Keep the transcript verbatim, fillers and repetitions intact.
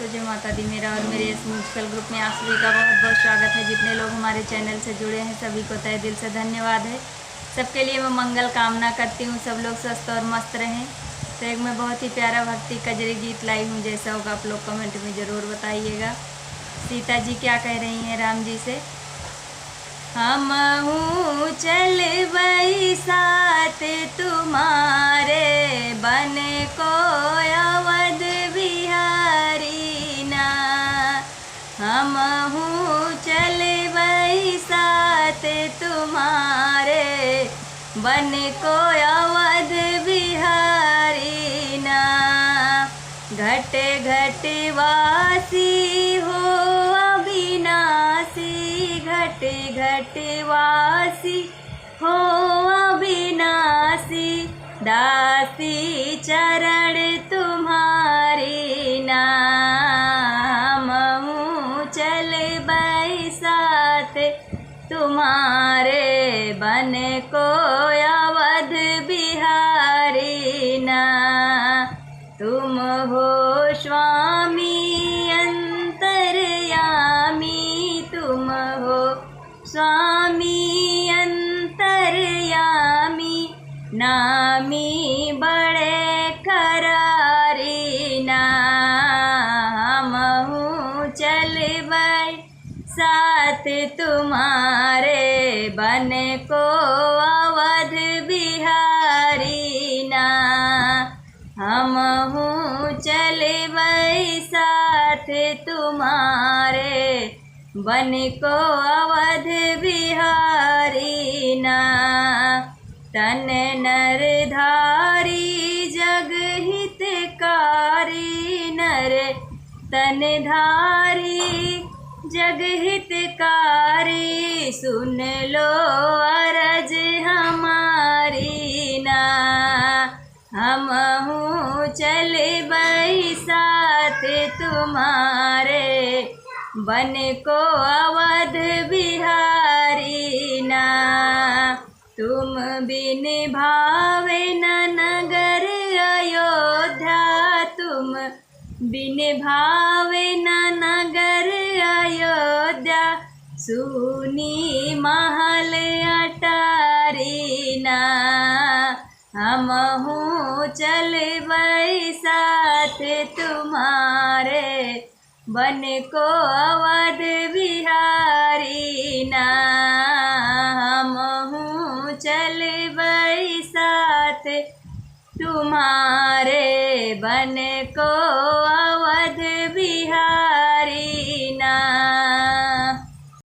तो जय माता दी, मेरा और मेरे यस म्यूजिकल ग्रुप में आप सभी का बहुत बहुत स्वागत है। जितने लोग हमारे चैनल से जुड़े हैं, सभी को तहे दिल से धन्यवाद है। सबके लिए मैं मंगल कामना करती हूँ, सब लोग स्वस्थ और मस्त रहें। तो एक मैं बहुत ही प्यारा भक्ति कजरी गीत लाई हूँ, जैसा होगा आप लोग कमेंट में ज़रूर बताइएगा। सीता जी क्या कह रही हैं राम जी से। हमहूँ चलबई साथ तुम्हारे, बन को अवध बिहारी ना। हमहूँ चलबई साथ तुम्हारे, बन को अवध बिहारी ना। घट घट वासी हो अविनाशी, घट घट वासी हो अविनाशी, दासी चरण तुम्हारी ना। हमहूँ चलबई साथ तुम्हारे, बन को अवध बिहारी ना। तुम हो स्वामी अंतर्यामी, तुम हो स्वामी अंतर्यामी, नामी बड़े करारी ना। हमहूँ चलबई साथ तुम्हारे, बन को अवध बिहारी ना। हमहूँ चलबई साथ तुम्हारे, बन को अवध बिहारी ना। तन नर धारी जग हितकारी, नर तन धारी जग हितकारी, सुन लो अरज हमारी ना। हमहूँ चलबई साथ तुम्हारे, बन को अवध बिहारी ना। तुम बिन भावे न नगर अयोध्या, तुम बिन भावे न नगर अयोध्या, सूनी महल अटारी ना। हमहूँ चलबई साथ तुम्हारे, बन को अवध बिहारी ना। हमहूँ चलबई साथ तुम्हारे, बन को